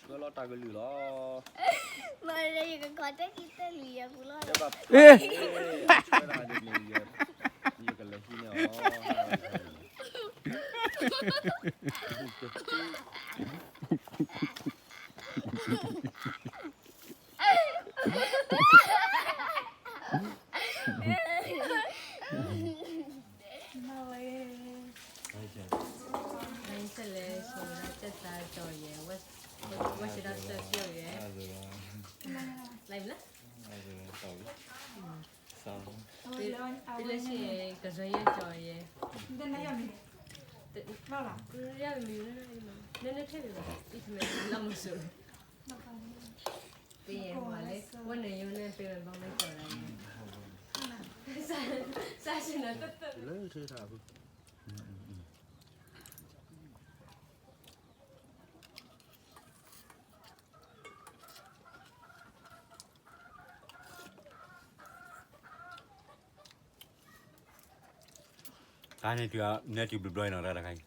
ဆှၢလီၤတၢ်ကလုၢ်လီၤ. မ့ၢ်ယကခီတၢ်ခံတၢ်လံယပူၤလီၤ. ဆှၢတၢ်ဒ်န့ၣ် ယကလဲၤဟံးန့ၢ်အီၤ. မ့ၢ်လဲၤဆိကမိၣ်လၢကၠၢ်သးကၠီၤယဲ, ဝဲဆဲးဒီးစၢၤပျိယဲ, လၢ, တုၤလၢဆံးကစၢၤယဲကၠီၤယဲ, နမံၤ, နနထဲဘၣ်, အံၤတမ့ၢ်လၢမုၢ်စိၤ, ပယဲၢ်မၤလၢ ဝဲန့ၣ်ယိၤန့ၣ်ပ့ၤဝဲဘီမ့ၢ်ကီးလၢ, စးဆ့ၣ်နီၤတၢ်တၢ်လၢထၢထၢ တၢ်န့ၣ်တုၤအနဲၣ်တုၤဘျီဘျီအံၤနီၤ တၢ်တခါအံၤ,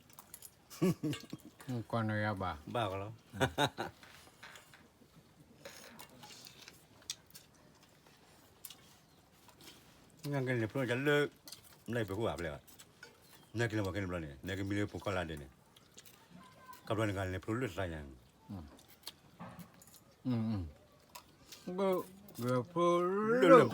ကီးနယၤဘၣ်, ဘၣ်ကီးလီၤ. နကလဲၤဖျိလၢ, နပဟူအပျဲၢ်ဘၣ်, နကလဲၤဝဲကဲန့ၣ်ဘျီန့ၣ် နကမံလၢပူၤကီၢ်လၢဒဲးန့ၣ်, ကဘျီန့ၣ်ကလဲၤဖျိလၢသးယၤန့ၣ်, လဲၤဖျိလၢ